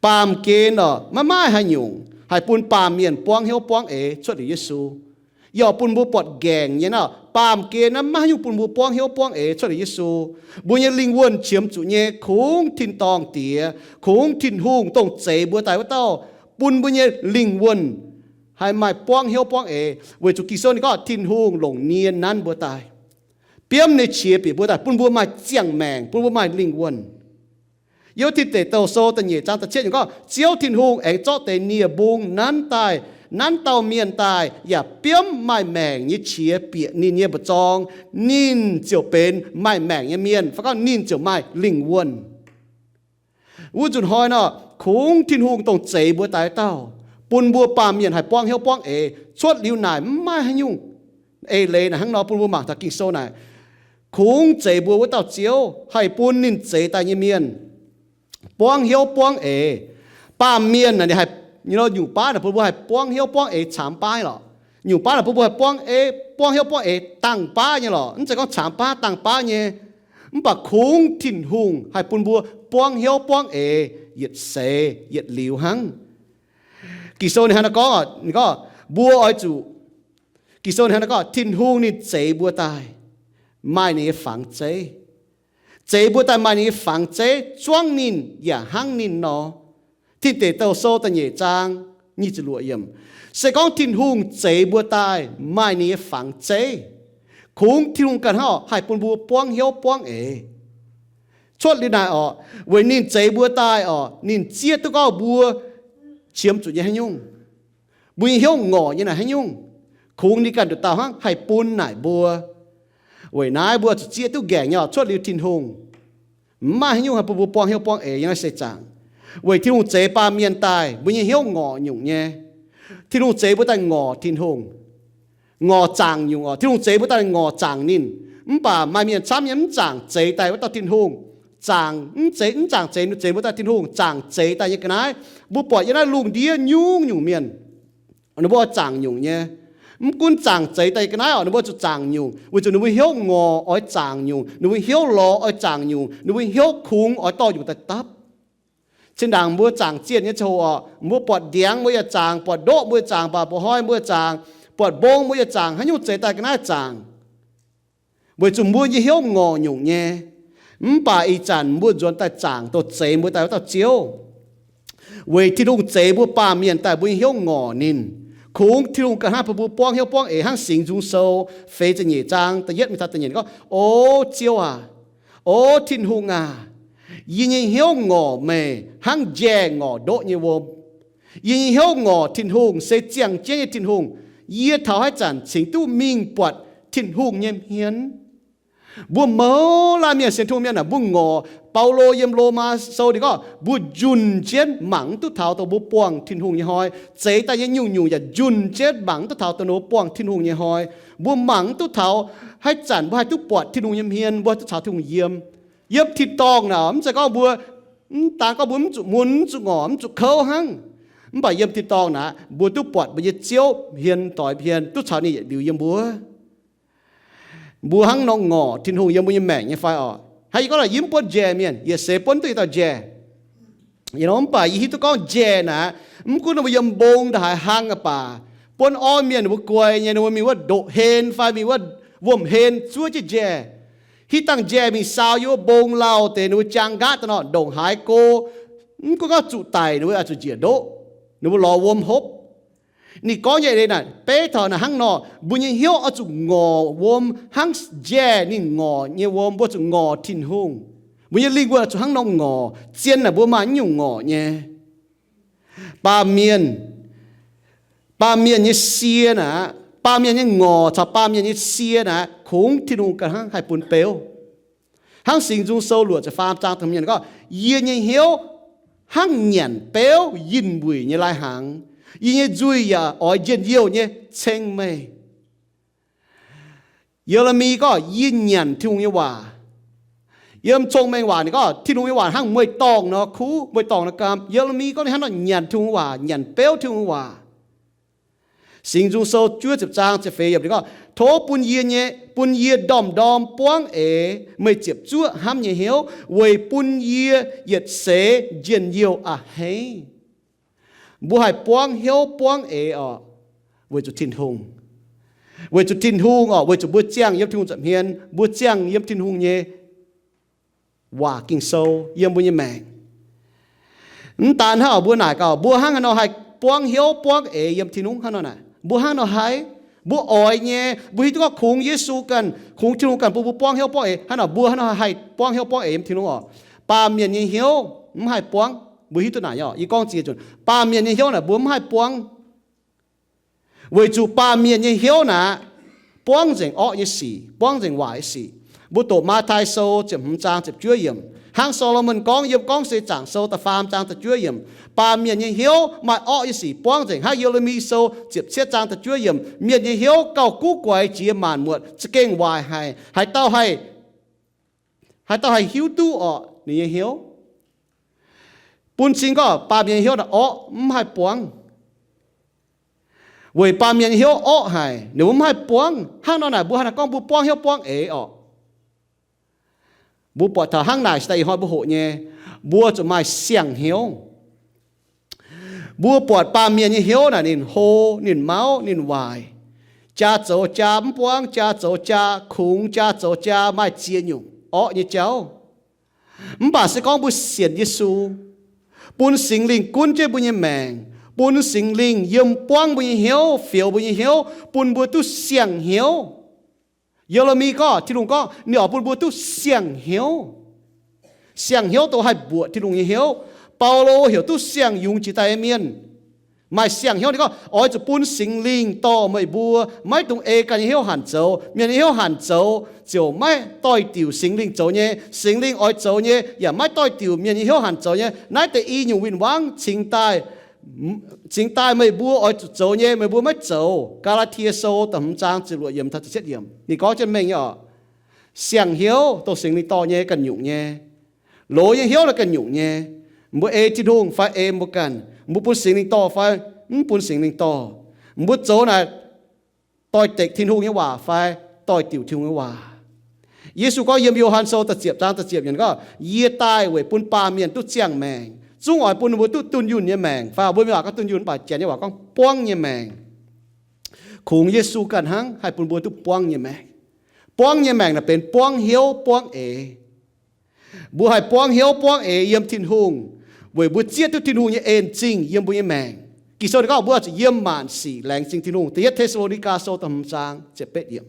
Baamh gen orqc, maiv maaih haaix nyungc haih bun baamh mienh buangv hnyouv buangv eix cuotv liuz Yesu. Yaac bun mbuo buatc nqaengc nyei nor, baamh gen naaiv maiv maaih haaix nyungc bun mbuo buangv hnyouv buangv eix cuotv liuz Yesu. Mbuo nyei lingh wuonh qiemx zuqc nyei, kungx tin-dorngh Diex, kungx Tin-Hungh dongh zeix mbuo daaih wuov dauh, bun mbuo nyei lingh wuonh haih maaih buangv hnyouv buangv eix, weic zuqc Ging-Sou ninh gorngv Tin-Hungh longc nie nanv mbuo daaih. Biomv nyei qiex bieqc mbuo daaih, bun mbuo maaih ziangh maengc, bun mbuo maaih lingh wuonh. Yiem Tin Deic Douh Sou da'nyeic zaang da'cietv yiemc gorngv, Ziouv Tin-Hungh aengx zorqv deix nie-mbung nanv daaih, nanv dauh mienh daaih, yaac biomv maaih maengc nyei qiex bieqc ninh nyei mba'zorng, ninh ziouc benx maaih maengc nyei mienh, fai gorngv ninh ziouc maaih lingh wuonh. Wuov nzunc hnoi nor, kungx Tin-Hungh dongh zeix mbuo daaih dauh, bun mbuo baamh mienh haih buangv hnyouv buangv eix. Cuotv liuz naaic mv maaih haaix nyungc. Eix leiz naaic hnangv nor bun mbuo mangc taux Ging-Sou naaic, kungx zeix mbuo wuov dauh Ziouv haih bun ninh zeix daaih nyei mienh buangv hnyouv buangv eix. Baamh mienh naaic ninh haih, nyungc baav naaic bun mbuo haih buangv hnyouv buangv eix caamx baav lorqc. Nyungc baav naaic bun mbuo haih buangv, buangv hnyouv buangv eix dangh baav nyei lorqc. Mv zeiz gorngv caamx baav dangh baav nyei. Mv baac kungx Tin-Hungh haih bun mbuo buangv hnyouv buangv eix yietc seix yietc liuz hnangv. Ging-Sou ninh hnangv naaiv gorngv, ninh gorngv mbuo oix zuqc, Ging-Sou ninh hnangv naaiv gorngv Tin-Hungh ninh zeix mbuo daaih maaih ninh nyei fangx zeiv. Zeix mbuo daaih maaih ninh nyei fangx zeiv, zuangv ninh yaac hnangv ninh nor. Tin Deic Douh Sou da'nyeic zaang nyic ziepc luoqc yiemc. Se gorngv Tin-Hungh zeix mbuo daaih maaih ninh nyei fangx zeiv, kungx Tin-Hungh ganh hnangv orqc haih bun mbuo buangv hnyouv buangv eix. Cuotv liuz naaic orqc, weic ninh zeix mbuo daaih orqc, ninh zieqv duqv gorngv mbuo qiemx zuqc nyei haaix nyungc, mbuo nyei hnyouv ngorc nyei naaic haaix nyungc, kungx ninh ganh nduqc dauh hnangv haih bun naaic mbuo. Weic naaiv mbuo zuqc zieqv duqv nqaengc nyei orqc, cuotv liuz Tin-Hungh mv maaih haaix nyungc haih bun mbuo buangh hnyouv buangh eix yiem naaiv seix zaangc. Weic Tin-Hungh zeix baamh mienh daaih, mbuo nyei hnyouv ngorc nyungc nyei. Tin-Hungh zeix mbuo daaih ngorc Tin-Hungh, ngorc zaangc nyungc orqc. Tin-Hungh zeix mbuo daaih ngorc zaangc ninh. Mv baac maaih mienh camv nyei mv zaangc zeix daaih wuov dauh Tin-Hungh. Zaangc mv zeix, mv zaangc zeix, zeix mbuo daaih Tin-Hungh, zaangc zeix daaih nyei ga'naaiv. Mbuo buatc yiem naaiv lungh ndiev nyungc-nyungc mienh, ninh mbuo oix zaangc nyungc nyei. Mv gunv zaangc zeix daaih nyei ga'naaiv orqc, ninh mbuo zuqc zaangc nyungc, weic zuqc ninh mbuo hnyouv ngorc oix zaangc nyungc, ninh mbuo hnyouv lorz oix zaangc nyungc, ninh mbuo hnyouv kungx oix dorh nyungc daaih dapv. Zinh ndaangc mbuo zaangc zienh nyei ziangh hoc orqc, mbuo buatc ndiangx mbuo yaac zaangc, buatc ndoqv mbuo yaac zaangc, buatc mba'hnoi mbuo yaac zaangc, buatc mbong mbuo yaac zaangc, haaix nyungc zeix daaih ga'naaiv zaangc. Weic zuqc mbuo nyei hnyouv ngorc nyungc nyei. Mv baac ih zanc mbuo nzuonx daaih zaangc dongh zeix mbuo daaih wuov dauh Ziouv. Weic Tin-Hungh zeix mbuo baamh mienh daaih mbuo nyei hnyouv ngorc ninh. Kungx Tin-Hungh ganh hnangv bun mbuo buangv hnyouv buangv eix hnangv Singx Nzung Sou feix ziepc nyeic zaang da'yietv mingh taux da'nyeic gorngv, O Ziouv aac, O Tin-Hungh aac, yie nyei hnyouv ngorc meih hnangv njaeh ngorc ndoqv nyei wuom. Yie nyei hnyouv ngorc Tin-Hungh, se ziangh jienv nyei Tin-Hungh. Yie taux haaix zanc cingx duqv mingh buatc Tin-Hungh nyei hmien? Mbuo mouz laanh mienh sienx Tin-Hungh mienh aah, mbuo ngorc. Baulo yiem Lomaa Sou ninh gorngv mbuo njunh jienv mangc mv duqv taux dongh mbuo buangh Tin-Hungh nyei hnoi. Zeix daaih nyei nyungc-nyungc yaac njunh jienv mangc mv duqv taux dongh mbuo buangh Tin-Hungh nyei hnoi. Mbuo mangc mv duqv taux haaix zanc mbuo haih duqv buatc Tin-Hungh nyei hmien, mbuo haih duqv caux Tin-Hungh yiem. Yiem tin-dorngh naaic, mv zeiz gorngv mbuo, mv daan gorngv mbuo mv zuqc mun, mv zuqc ngorc, mv zuqc kouv hnangv. Mv baac yiem tin-dorngh naaic, mbuo duqv buatc mbuo nyei Ziouv hmien doix hmien, duqv caux ninh yietc liuz yiem mbuo. Mbuo hnangv nor ngorc Tin-Hungh yiem mbuo nyei maengc nyei fai orqc? Hnangv yie gorngv naaic, yie mv buonv njaeh mienh, yietc seix buonv duqv yietc dauh njaeh. Mv baac yie hiuv duqv gorngv njaeh naaic, mv gunv ninh mbuo yiem mbong ndongc haaix hlang aqv baac, buonv orv mienh ninh mbuo guai nyei, ninh mbuo mingh wuov ndoqc hlen fai mingh wuov wuom hlen zuov jienv njaeh. Hitv dangh njaeh mingh saau yiem wuov mbong lauh deix, ninh mbuo jaang nqaatv daaih nor, ndongc haaix go, mv gunv gorngv zuqc daic, ninh mbuo oix zuqc njiec ndoqv, ninh mbuo lorz wuom hopv. Ninh gorngv nyei eix leiz naaic, beiv taux naaic hnangv nor, mbuo nyei hnyouv oix zuqc ngorc wuom hnangv njaeh ninh ngorc nyei wuom, mbuo zuqc ngorc Tin-Hungh. Mbuo nyei lingh wuonh oix zuqc hnangv nor ngorc, zien naaic mbuo maaih naaiv nyungc ngorc nyei. Baamh mienh, baamh mienh nyei sie naaic, baamh mienh nyei ngorc caux baamh mienh nyei sie naaic, kungx Tin-Hungh ganh hnangv haih bun beuv. Hnangv Singx Nzung Sou luoqc ziepc faam zaang da'hmz gorngv, yie nyei hnyouv hnangv nyanc beuv yinh mbuic nyei lai-hnaangx, yie nyei nzuih yaac oix njien-youh nyei ceng meih. Ye^le^mi gorngv, yie nyanc Tin-Hungh nyei waac. Yiem Cong-Mengh Waac ninh gorngv, Tin-Hungh nyei waac hnangv mueiz-dorngh nor kuv, mueiz-dorngh nor gaam. Ye^le^mi gorngv ninh hnangv nor nyanc Tin-Hungh waac, nyanc beuv Tin-Hungh waac. Singx Nzung Sou juov ziepc zaang ziepc feix yiemc ninh gorngv, tov bun yie nyei, bun yie ndorm-ndorm buangv eix meih ziepc zuoqv hnamv nyei hnyouv, weic bun yie yietc seix njien-youh a'hneiv. Mbuo haih buangv hnyouv buangv eix orqc, weic zuqc Tin-Hungh. Weic zuqc Tin-Hungh orqc, weic zuqc mbuo ziangh yiem Tin-Hungh nza'hmien, mbuo ziangh yiem Tin-Hungh nyei waac Ging-Sou yiem mbuo nyei maengc. Mv daan hnangv orqc, mbuo naaic gaax, mbuo hnangv haaix nor haih buangv hnyouv buangv eix yiem Tin-Hungh hnangv nor naaic? Mbuo hnangv nor haih? Mbuo oix nyei, mbuo hiuv duqv gorngv kungx Yesu ganh, kungx Tin-Hungh ganh bun mbuo buangv hnyouv buangv eix. Hnangv nor mbuo hnangv nor haih buangv hnyouv buangv eix yiem Tin-Hungh orqc? Baamh mienh nyei hnyouv mv haih buangv. Mbuo hiuv duqv naaic nyei orqc? Yie gorngv ziex nzunc, baamh mienh nyei hnyouv naaic mbuo mv haih buangv. Weic zuqc baamh mienh nyei hnyouv naaic buangv nzengc orqv nyei sic, buangv nzengc waaic nyei sic. Mbuo doqc Matv^tai Sou ziepc hmz zaang ziepc juov yiemc, hnangv Saa^lo^morn gorngv yiem Gorngv Seix Zaangc Sou da'faam zaang da'juov yiemc, baamh mienh nyei hnyouv maaih orqv nyei sic buangv nzengc. Hnangv Ye^le^mi Sou ziepc cietv zaang da'juov yiemc, mienh nyei hnyouv gauh guv guaix jiex maanc muotc, za'gengh waaic haic. Haaix dauh haih, haaix dauh haih hiuv duqv orqc ninh nyei hnyouv? Bun cing gorngv baamh mienh nyei hnyouv naaic orqv, mv haih buangv. Weic baamh mienh nyei hnyouv orqv haic, ninh mbuo mv haih buangv. Hnangv nor naaic mbuo hnangv naaic gorngv mbuo buangv hnyouv buangv eix orqc? Mbuo buatc taux hnangv naaic se daaih ih hnoi mbuo hoqc nyei, mbuo zuqc maaih siang-hnyouv. Mbuo buatc baamh mienh nyei hnyouv naaic ninh hlo, ninh mauv, ninh waaic, jaa zoux jaa mv buangv, jaa zoux jaa kungx, jaa zoux jaa maaih ziex nyungc orqv nyei jauv. Mv baac se gorngv mbuo sienx Yesu, bun Singx Lingh gunv jienv mbuo nyei maengc, bun Singx Lingh yiem buangv mbuo nyei hnyouv, fioux mbuo nyei hnyouv, bun mbuo duqv siang-hnyouv. Ye^le^mi gorngv, Tin-Hungh gorngv ninh oix bun mbuo duqv siang-hnyouv. Siang-hnyouv dongh haih mbuoqc Tin-Hungh nyei hnyouv. Baulo heuc duqv siang-yungz jiex daaih nyei mienh. Maaih siang-hnyouv ninh gorngv, oix zuqc bun Singx Lingh dorh meih mbuo, maiv dungx ei ganh nyei hnyouv hanc zoux. Mienh nyei hnyouv hanc zoux ziouc maiv doix-diuc Singx Lingh zoux nyei. Singx Lingh oix zoux nyei yaac maiv doix-diuc mienh nyei hnyouv hanc zoux nyei. Naaiv deix i nyungc win-wangv cingx daaih cingx daaih meih mbuo oix zuqc zoux nyei, meih mbuo maiv zoux. Gaa^laa^tie Sou da'hmz zaang ziepc luoqc yiemc taux ziepc cietv yiemc, ninh gorngv jienv mengh nyei orqc. Siang-hnyouv dongh Singx Lingh dorh nyei ganh nyungc nyei. Loz nyei hnyouv naaiv ganh nyungc nyei. Mbuo ei Tin-Hungh fai ei mbuo ganh, mbuo bun Singx Lingh dorh fai mv bun Singx Lingh dorh, mbuo zoux naaic doix-dekc Tin-Hungh nyei waac fai doix-diuc Tin-Hungh nyei waac. Yesu gorngv yiem Yo^han Sou da'ziepc zaang da'ziepc yiemc gorngv, yie daaih weic bun baamh mienh duqv ziangh maengc, zungv oix bun ninh mbuo duqv dunh yunh nyei maengc. Fai mbuo mienh waac gorngv dunh yunh, mv baac Janx nyei waac gorngv buangv nyei maengc. Kungx Yesu ganh hnangv haih bun mbuo duqv buangv nyei maengc. Buangv nyei maengc naaic benx buangv hnyouv buangv eix. Mbuo haih buangv hnyouv buangv eix yiem Tin-Hungh, weic mbuo zieqv duqv Tin-Hungh nyei en zingh yiem mbuo nyei maengc. Ging-Sou ninh gorngv mbuo zuqc yiem maanc sic laengz zingh Tin-Hungh. Da'yietv Te^saa^lo^ni^gaa Sou da'hmz zaang ziepc betv yiemc.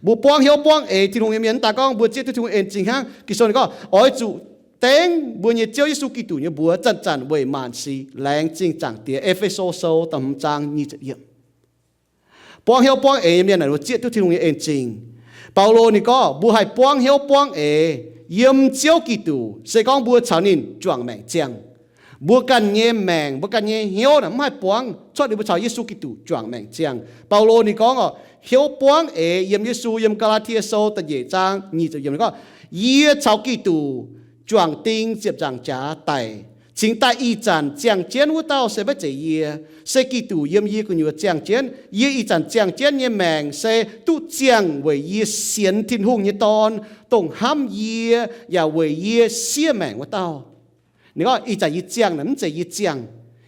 Mbuo buangv hnyouv buangv eix Tin-Hungh nyei mienh mv daaih gorngv mbuo zieqv duqv Tin-Hungh en zingh hnangv. Ging-Sou ninh gorngv oix zuqc dengv mbuo nyei Ziouv Yesu Giduc nyei mbuox zanc-zanc weic maanc sic laengz zingh Zaangc Diex. E^fe^so Sou da'hmz zaang nyic ziepc yiemc. Buangv hnyouv buangv eix nyei mienh naaic mbuo zieqv duqv Tin-Hungh nyei en zingh. Baulo ninh gorngv mbuo haih buangv hnyouv buangv eix yiem Ziouv Giduc, se gorngv mbuo caux ninh juangc maengc ziangh. Mbuo ganh nyei maengc, mbuo ganh nyei hnyouv naaic mv haih buangv cuotv liuz mbuo caux Yesu Giduc juangc maengc ziangh. Baulo ninh gorngv orqc, hnyouv buangv eix yiem Yesu, yiem Gaa^laa^tie Sou da'nyeic zaang nyic ziepc yiemc ninh gorngv, yie caux Giduc juangc ding ziepc nzaangc jaax daic, Cingx daaih ih zanc ziangh jienv wuov dauh se maiv zeiz yie, se Giduc yiem yie gu'nyuoz ziangh jienv. Yie ih zanc ziangh jienv nyei maengc se duqv ziangh weic yie sienx Tin-Hungh nyei Dorn, dongh hnamv yie yaac weic yie siev maengc wuov dauh. Ninh gorngv, ih zanc yie ziangh naaic mv zeiz yie ziangh.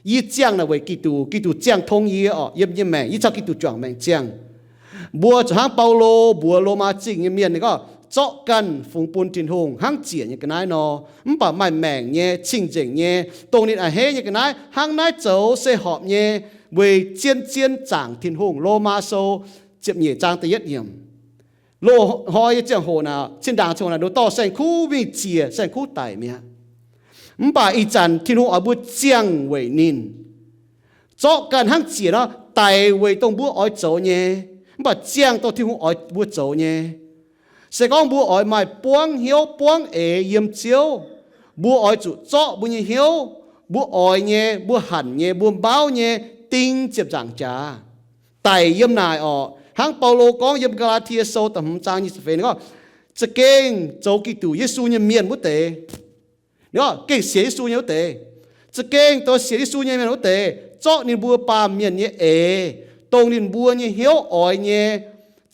Yie ziangh naaic weic Giduc, Giduc ziangh tong yie orqc, yiem nyei maengc, yie caux Giduc juangc maengc ziangh. Mbuo zuqc hnangv Baulo mbuox Lomaa Zingh nyei mienh, ninh gorngv, zorqv ganh fungx bun Tin-Hungh hnangv ziec nyei ga'naaiv nor, mv baac maaih maengc nyei, cing-nzengc nyei, dongh ninh a'hneiv nyei ga'naaiv, hnangv naaiv zoux se horpc nyei, weic zien-zien zaangc Tin-Hungh. Lomaa Sou ziepc nyeic zaang da'yietv yiemc. Loz-hnoi nyei ziangh hoc naaic, zinh ndaangc ziangh hoc naaic, nduqc dorh saeng-kuv mingh ziec, saeng-kuv daic mi'aqv. Mv baac ih zanc Tin-Hungh oix mbuo ziangh weic ninh. Zorqv ganh hnangv ziec nor, daic weic dongh mbuo oix zoux nyei, mv baac ziangh dongh Tin-Hungh oix mbuo zoux nyei. Se gorngv mbuo oix maaih buangv hnyouv buangv eix yiem Ziouv, mbuo oix zuqc zorqv mbuo nyei hnyouv, mbuo oix nyei, mbuo hanc nyei, mbuo mauv nyei, ding ziepc nzaangc jaax, daic yiem naaic orqc. Hnangv Baulo gorngv yiem Gaa^laa^tie Sou da'hmz zaang nyic ziepc feix, ninh gorngv, za'gengh zoux Giduc Yesu nyei mienh wuov deix, ninh gorngv gengh sienx Yesu nyei wuov deix, za'gengh zoux sienx Yesu nyei mienh wuov deix, zorqv ninh mbuo baamh mienh nyei eix, dongh ninh mbuo nyei hnyouv oix nyei,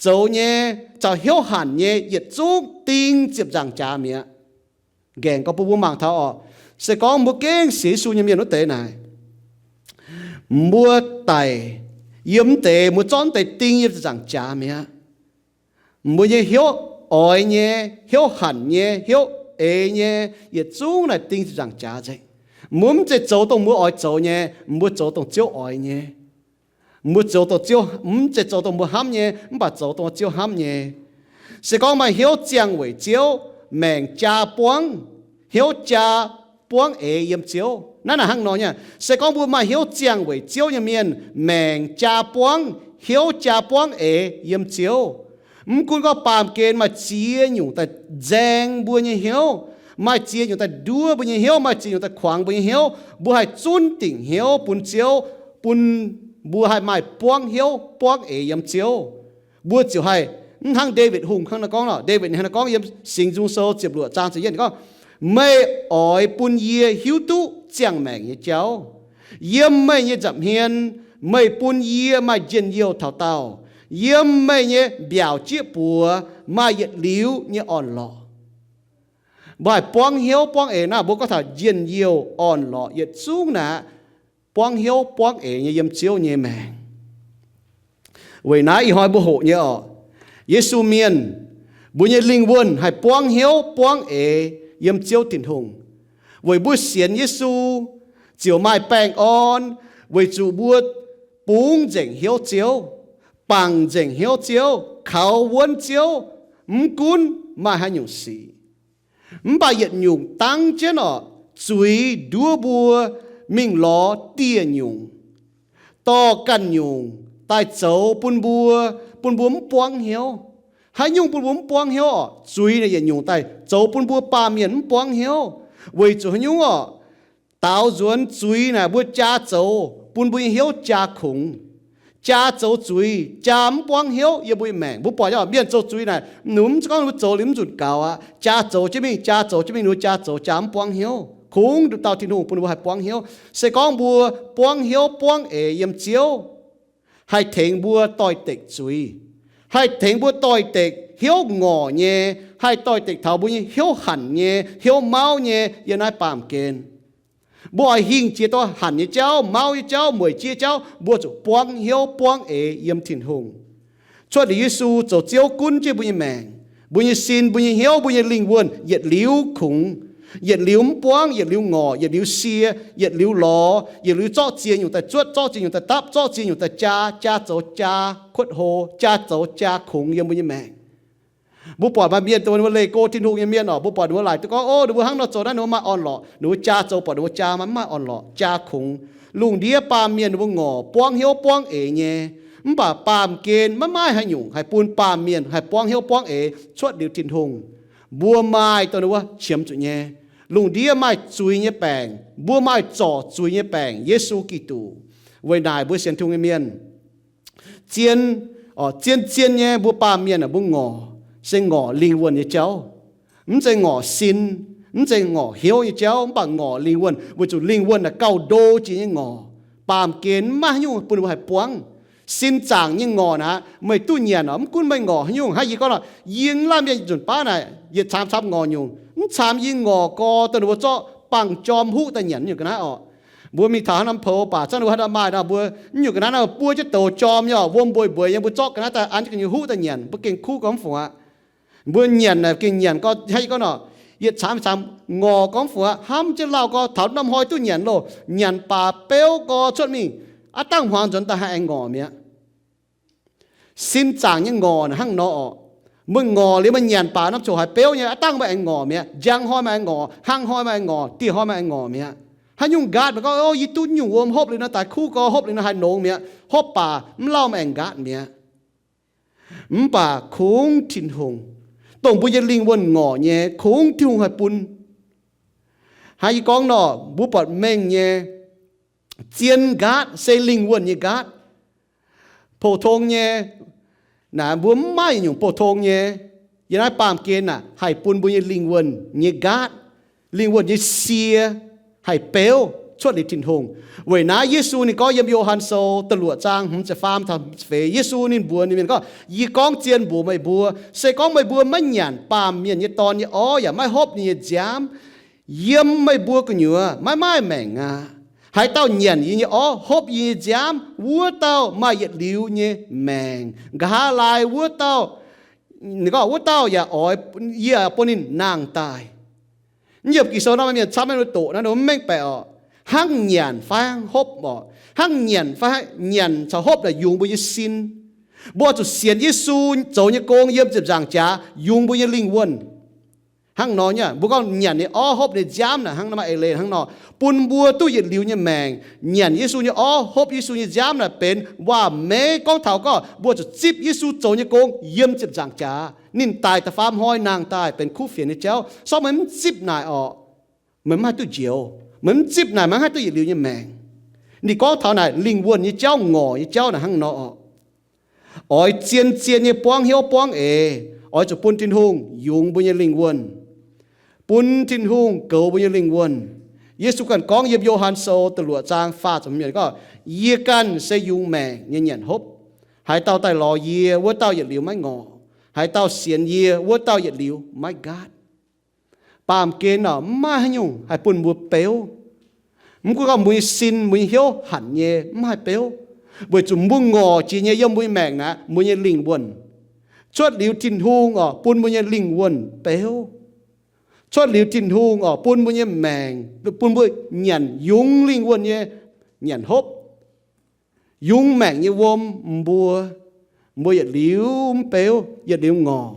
zoux nyei, caux hnyouv hanc nyei, yietc zungv ding ziepc nzaangc jaax mi'aqv. Nqaengc gorngv bun mbuo mangc taux orqc, se gorngv mbuo gengh sienx Yesu nyei mienh wuov deix naaic, mbuo daic yiem wuov deix, mbuo zorqv wuov deix ding yiem ziepc nzaangc jaax mi'aqv. Mbuo nyei hnyouv oix nyei, hnyouv hanc nyei, hnyouv eix nyei, yietc zungv naaic ding ziepc nzaangc jaax nzengc. Mbuo mv zeiz zoux dongh mbuo oix zoux nyei, mbuo zoux dongh Ziouv oix nyei. Mbuo zoux dongh Ziouv, mv zeiz zoux dongh mbuo hnamv nyei, mv baac zoux dongh Ziouv hnamv nyei. Se gorngv maaih hnyouv ziangh weic Ziouv, maengc jaa buangv, hnyouv jaa buangv eix yiem Ziouv. Naaiv naaic hnangv nor nyei. Se gorngv mbuo maaih hnyouv ziangh weic Ziouv nyei mienh, maengc jaa buangv, hnyouv jaa buangv eix yiem Ziouv. Mv gunv gorngv baamh gen maaih ziex nyungc daaih nzaeng mbuo nyei hnyouv, maaih ziex nyungc daaih nduov mbuo nyei hnyouv, maaih ziex nyungc daaih kuangx mbuo nyei hnyouv, mbuo haih zunv dingc hnyouv bun Ziouv, bun mbuo haih maaih buangv hnyouv buangv eix yiem Ziouv. Mbuo ziouc haih, mv hnangv Ndaawitv Hungh hnangv naaiv gorngv lorqc. Ndaawitv ninh hnangv naaiv gorngv yiem Singx Nzung Sou ziepc luoqc zaang ziepc yietv, ninh gorngv, meih oix bun yie hiuv duqv ziangh maengc nyei jauv. Yiem meih nyei nza'hmien meih bun yie maaih njien-youh taux daauh. Yiem meih nyei mbiaauc jieqv buoz maaih yietc liuz nyei orn-lorqc. Mbuo haih buangv hnyouv buangv eix naaiv, mbuo gorngv taux njien-youh orn-lorqc yietc zungv naaic, buangv hnyouv buangv eix nyei yiem Ziouv nyei maengc. Weic naaiv ih hnoi mbuo hoqc nyei orqc, Yesu mienh, mbuo nyei lingh wuonh haih buangv hnyouv buangv eix yiem Ziouv Tin-Hungh. Weic mbuo sienx Yesu ziouc maaih baengh orn, weic zuqc mbuo bungx nzengc hnyouv Ziouv, bangc nzengc hnyouv Ziouv, kaux wuonv Ziouv, mv gunv maaih haaix nyungc sic. Mv baac yietc nyungc dangv jienv orqc, zuiz nduov mbuo mingh lorz dieh nyungc, dorh ganh nyungc daaih zoux bun mbuo, bun mbuo mv buangv hnyouv. Haaix nyungc bun mbuo mv buangv hnyouv orqc? Zuiz naaic yietc nyungc daaih zoux bun mbuo baamh mienh mv buangv hnyouv. Weic zuqc haaix nyungc orqc? Daaux nzuonx zuiz naaic mbuo jaa zoux bun mbuo nyei hnyouv jaa kungx, jaa zoux zuiz, jaa mv buangv hnyouv yiem mbuo nyei maengc. Mbuo buatc nyei orqc, mienh zoux zuiz naaic, ninh mbuo mv gorngv ninh mbuo zoux liuz mv nzunc gaux aqv, jaa zoux jienv mingh, jaa zoux jienv mingh, ninh mbuo jaa zoux jaa mv buangv hnyouv. Kungx nduqc dauh Tin-Hungh bun ninh mbuo haih buangv hnyouv. Se gorngv mbuo buangv hnyouv buangv eix yiem Ziouv, haih tengx mbuo doix-dekc zuiz, haih tengx mbuo doix-dekc hnyouv ngorc nyei, haih doix-dekc taux mbuo nyei hnyouv hanc nyei, hnyouv mauv nyei yiem naaiv baamh gen. Mbuo oix hingh jiex dongh hanc nyei jauv, mauv nyei jauv, mueic jiex jauv, mbuo zuqc buangv hnyouv buangv eix yiem Tin-Hungh. Cuotv liuz Yesu zoux Ziouv gunv jienv mbuo nyei maengc, mbuo nyei sin, mbuo nyei hnyouv, mbuo nyei lingh wuonh yietc liuz kungx, yietc liuz mv buangv, yietc liuz ngorc, yietc liuz sie, yietc liuz lorz, yietc liuz zorqv ziex nyungc daaih zuotv, zorqv ziex nyungc daaih dapv, zorqv ziex nyungc daaih jaa, jaa zoux jaa kuotv hlo, jaa zoux jaa kungx yiem mbuo nyei maengc. Mbuo buatc maaih mienh dongh ninh mbuo leih go Tin-Hungh nyei mienh orqc, mbuo buatc ninh mbuo laaic duqv gorngv, o, ninh mbuo hnangv nor zoux naaiv ninh mbuo maaih orn-lorqc, ninh mbuo jaa zoux buatc ninh mbuo jaa maiv maaih orn-lorqc, jaa kungx. Lungh ndiev baamh mienh ninh mbuo ngorc, buangv hnyouv buangv eix nyei. Mv baac baamh gen maiv maaih haaix nyungc haih bun baamh mienh haih buangv hnyouv buangv eix cuotv liuz Tin-Hungh. Mbuo maaih dongh ninh mbuo qiemx zuqc nyei. Lungh ndiev maaih zuiz nyei baengc, mbuo maaih zorc zuiz nyei baengc, Yesu Giduc. Weic naaic mbuo sienx Tin-Hungh nyei mienh, zien, zien-zien nyei mbuo baamh mienh aah, mbuo ngorc se ngorc lingh wuonh nyei jauv, mv zeiz ngorc sin, Mv zeiz ngorc hnyouv nyei jauv, mv baac ngorc lingh wuonh, weic zuqc lingh wuonh naaic gauh ndo jiex nyei ngorc. Baamh gen maiv haaix nyungc bun mbuo haih buangv. Sin zaangc nyei ngorc naaic, meih duqv nyanc oc, mv gunv meih ngorc haaix nyungc. Hnangv yie gorngv nor, yie mv lamh mienh nzunc baav naaic, yietc caamx caamx ngorc nyungc, mv caamx yie ngorc gau dongh ninh mbuo zorqv bangc jorm huqv daaih nyanc nyungc ga'naaiv oc. Mbuo mingh taux haaix norm poux baac, zangv ninh mbuo haaix dauh maaih nor, mbuo nyungc ga'naaiv nor buo jienv douz jorm nyei oc, wuom mbueiz mbueiz nyei, mbuo zorqv ga'naaiv daaih an jienv gu'nyuoz huqv daaih nyanc, mbuo gengh kuv gau mv fungc aqv. Mbuo nyanc naaic gengh nyanc gau, hnangv yie gorngv nor, yietc caamx caamx ngorc gau mv fungc aqv, hnamv jienv lauh gau, taux norm hnoi duqv nyanc loh, nyanc baac beuv gau cuotv mingh, aav dangh hmuangx nzuonx daaih haih aengx ngorc mi'aqv. Sin zaangc nyei ngorc naaic hnangv nor oc. Meih ngorc liuz meih nyanc baac norm ziouc haiz beuv nyei, aav dangh meih aengx ngorc mi'aqv. Njang hnoi meih aengx ngorc, hnangv hnoi meih aengx ngorc, dieh hnoi meih aengx ngorc mi'aqv. Haaix nyungc nqaatv meih gorngv, o, yie duqv nyungc wuom hopv liuz nor daaih kuv gau, hopv liuz nor haih nongx mi'aqv. Hopv baac mv lauh meih aengx nqaatv mi'aqv. Mv baac kungx Tin-Hungh, dongh mbuo nyei lingh wuonh ngorc nyei, kungx Tin-Hungh haih bun. Hnangv yie gorngv nor, mbuo buatc mengh nyei zien nqaatv se lingh wuonh nyei nqaatv. Pou-tong nyei, naaic mbuo mv maaih nyungc pou-tong nyei. Yiem naaiv baamh gen naaic haih bun mbuo nyei lingh wuonh nyei nqaatv, lingh wuonh nyei sie haih beuv cuotv liuz Tin-Hungh. Weic naaiv Yesu ninh gorngv yiem Yo^han Sou da'luoqc zaang hmz ziepc faam taux hmz ziepc feix, Yesu ninh mbuox ninh mienh gorngv, yie gorngv zien mbuox meih mbuo, se gorngv meih mbuo maiv nyanc Baamh Mienh nyei Dorn nyei orv yaac maiv hopv ninh nyei nziaamv, yiem meih mbuo gu'nyuoz maiv maaih maengc aqv. Haaix dauh nyanc yie nyei orv, hopv yie nyei nziaamv, wuov dauh maaih yietc liuz nyei maengc. Nqa'haav laai wuov dauh, ninh gorngv wuov dauh yaac oix, yie bun ninh nangh daaih. Yiem Ging-Sou nor maaih mienh camv maiv doqc naaiv, mv mengh baeqc oc. Hnangv nyanc fai hnangv hopv oc. Hnangv nyanc fai hnangv nyanc caux hopv naaic yungz mbuo nyei sin. Mbuo zuqc sienx Yesu zoux nyei gong yiem ziepc nzaangc jaax yungz mbuo nyei lingh wuonh. Hnangv nor nyei, mbuo gorngv nyanc ninh orv hopv ninh nziaamv naaic hnangv nor, maaih eix leiz hnangv nor, bun mbuo duqv yietc liuz nyei maengc. Nyanc Yesu nyei orv, hopv Yesu nyei nziaamv naaic benx waac-meiv gorngv taux gorngv mbuo zuqc zipv Yesu zoux nyei gong yiem ziepc nzaangc jaax. Ninh daic da'faam hnoi nangh daaih benx kuv fienx nyei jauv. Se gorngv meih mv zipv naaic orqc, meih mv haih duqv njoux. Meih mv zipv naaic, meih mv haih duqv yietc liuz nyei maengc. Ninh gorngv taux naaic lingh wuonh nyei jauv, ngorc nyei jauv naaic hnangv nor orqc. Oix zien-zien nyei buangv hnyouv buangv eix, oix zuqc bun Tin-Hungh yungz mbuo nyei lingh wuonh, bun Tin-Hungh goux mbuo nyei lingh wuonh. Yesu ganh gorngv yiem Yo^han Sou da'luoqc zaang faah ziepc hmz gorngv, yie ganh se yungz maengc nyei nyanc hopv. Haaix dauh daaih lorz yie, wuov dauh yietc liuz maiv ngorc. Haaix dauh sienx yie, wuov dauh yietc liuz maiv nqaatv. Baamh gen orqc, mv maaih haaix nyungc haih bun mbuo beuv. Mv gunv gorngv mbuo nyei sin, mbuo nyei hnyouv hanc nyei, mv haih beuv, weic zuqc mbuo ngorc jiex nyei yiem mbuo nyei maengc naaic, mbuo nyei lingh wuonh. Cuotv liuz Tin-Hungh orqc, bun mbuo nyei lingh wuonh beuv. Cuotv liuz Tin-Hungh orqc, bun mbuo nyei maengc, bun mbuo nyanc yungz lingh wuonh nyei nyanc hopv, yungz maengc nyei wuom mbuo, mbuo yietc liuz mv beuv, yietc liuz ngorc.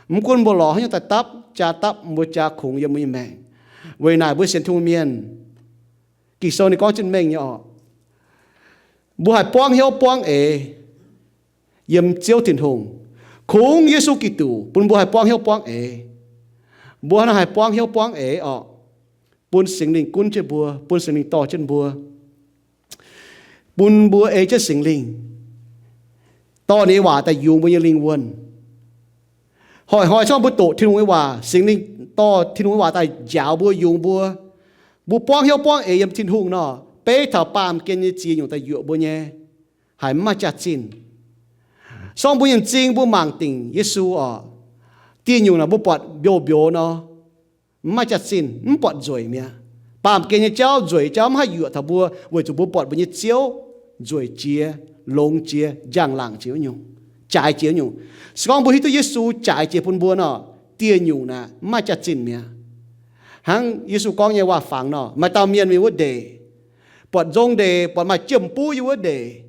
Mv gunv mbuo lorz haaix nyungc daaih dapv, jaa dapv, mbuo jaa kungx yiem mbuo nyei maengc. Weic naaic mbuo sienx Tin-Hungh mienh, Ging-Sou ninh gorngv jienv mengh nyei orqc, mbuo haih buangv hnyouv buangv eix yiem Ziouv Tin-Hungh. Kungx Yesu Giduc bun mbuo haih buangv hnyouv buangv eix. Mbuo hnangv naaiv haih buangv hnyouv buangv eix orqc, bun Singx Lingh gunv jienv mbuo, bun Singx Lingh dorh jienv mbuo, bun mbuo ei jienv Singx Lingh dorh ninh nyei waac daaih yungz mbuo nyei lingh wuonh. Hnoi-hnoi se gorngv mbuo doqc Tin-Hungh nyei waac, Singx Lingh dorh Tin-Hungh nyei waac daaih njaaux mbuo, yungz mbuo, mbuo buangv hnyouv buangv eix yiem Tin-Hungh nor, beiv taux baamh gen nyei ziex nyungc daaih yuoqc mbuo nyei, haiz mv maaih jaax-zinh. Se gorngv mbuo nyei m'zing mbuo mangc dingc Yesu orqc, dieh nyungc naaic mbuo buatc mbiouz-mbiouz nor, mv maaih jaax-zinh, mv buatc nzueic mi'aqv. Baamh gen nyei jauv, nzueic jauv mv haih yuoqc taux mbuo, weic zuqc mbuo buatc mbuo nyei Ziouv nzueic jiex, longx jiex, njang-laangc jiex wuov nyungc, jaaix jiex wuov nyungc. Se gorngv mbuo hiuv duqv Yesu jaaix jiex bun mbuo nor, dieh nyungc naaic mv maaih jaax-zinh mi'aqv. Hnangv Yesu gorngv nyei waac-fangx nor, maaih dauh mienh mingh wuov ndeic, buatc nzong ndeic, buatc maaih jiem-buv yiem wuov ndeic.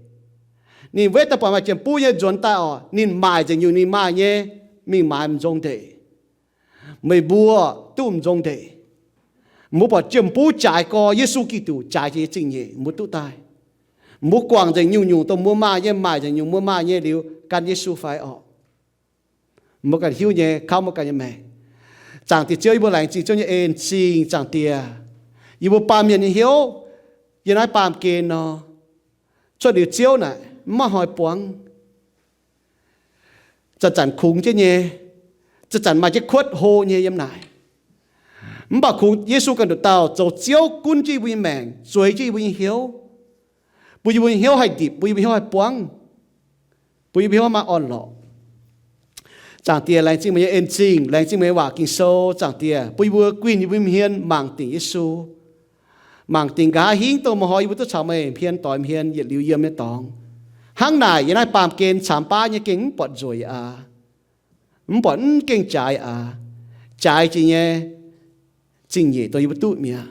Ninh wetv daaih buatc maaih jiem-buv nyei nzuonx daaih orqc, ninh maaic nzengc nyungc ninh maaih nyei, mingh maaiz m'nzong ndeic. Meih mbuo duqv m'nzong ndeic. Mbuo buatc jiem-buv jaaix gorx, Yesu Giduc jaaix jiex nyei zingh nyeic mbuo duqv daaih. Mbuo guangc nzengc nyungc-nyungc dongh mbuo maaih nyei, maaic nzengc nyungc mbuo maaih nyei liuz gan Yesu fai orqc? Mbuo ganh hiuv nyei, kauv mbuo ganh nyei maengc. Zaangc Diex Ziouv, yie mbuo laengz zingh Ziouv nyei en-zingh. Zaangc Diex, yie mbuo baamh mienh nyei hnyouv yiem naaiv baamh gen nor, cuotv liuz Ziouv naaic mv maaih hnoi buangv. Zanc-zanc kungx jienv nyei, zanc-zanc maaih jienv kuotv hlo nyei yiem naaic. Mv baac kungx Yesu ganh nduqc dauh zoux Ziouv gunv jienv yie mbuo nyei maengc, zueiz jienv yie mbuo nyei hnyouv, bun yie mbuo nyei hnyouv haih ndipc, bun yie mbuo nyei hnyouv haih buangv, bun yie mbuo hnyouv maaih orn-lorqc. Zaangc Diex, laengz zingh meih nyei en zingh, laengz zingh meih nyei waac Ging-Sou. Zaangc Diex, bun yie mbuo guinh yie mbuo hmien mangc dingc Yesu, mangc dingc nqa'haav hingv dongh meih hoic yie mbuo duqv caux meih hmien doix hmien yietc liuz yiem nyei dorngx. Hnangv naaic, yiem naaiv baamh gen camx baav nyei gengh mv buatc nzueic aqv. Mv buatc mv gengh jaaix aqv. Jaaix jiex nyei zingh nyeic dongh yie mbuo duqv mi'aqv,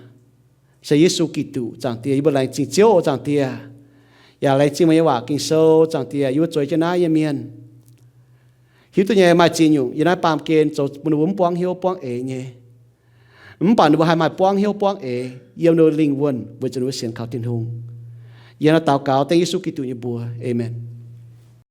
se Yesu Giduc. Zaangc Diex, yie mbuo laengz zingh Ziouv oc, Zaangc Diex. Yaac laengz zingh meih nyei waac Ging-Sou, Zaangc Diex. Yie mbuo zueiz jienv naaiv nyei mienh hiuv duqv nyei maaih ziex nyungc yiem naaiv baamh gen zoux bun ninh mbuo mv buangv hnyouv buangv eix nyei. Mv baac ninh mbuo haih maaih buangv hnyouv buangv eix yiem ninh mbuo lingh wuonh weic zuqc ninh mbuo sienx kaux Tin-Hungh. Yie hnangv naaiv daux gaux dengv Yesu Giduc nyei mbuox. Aamen.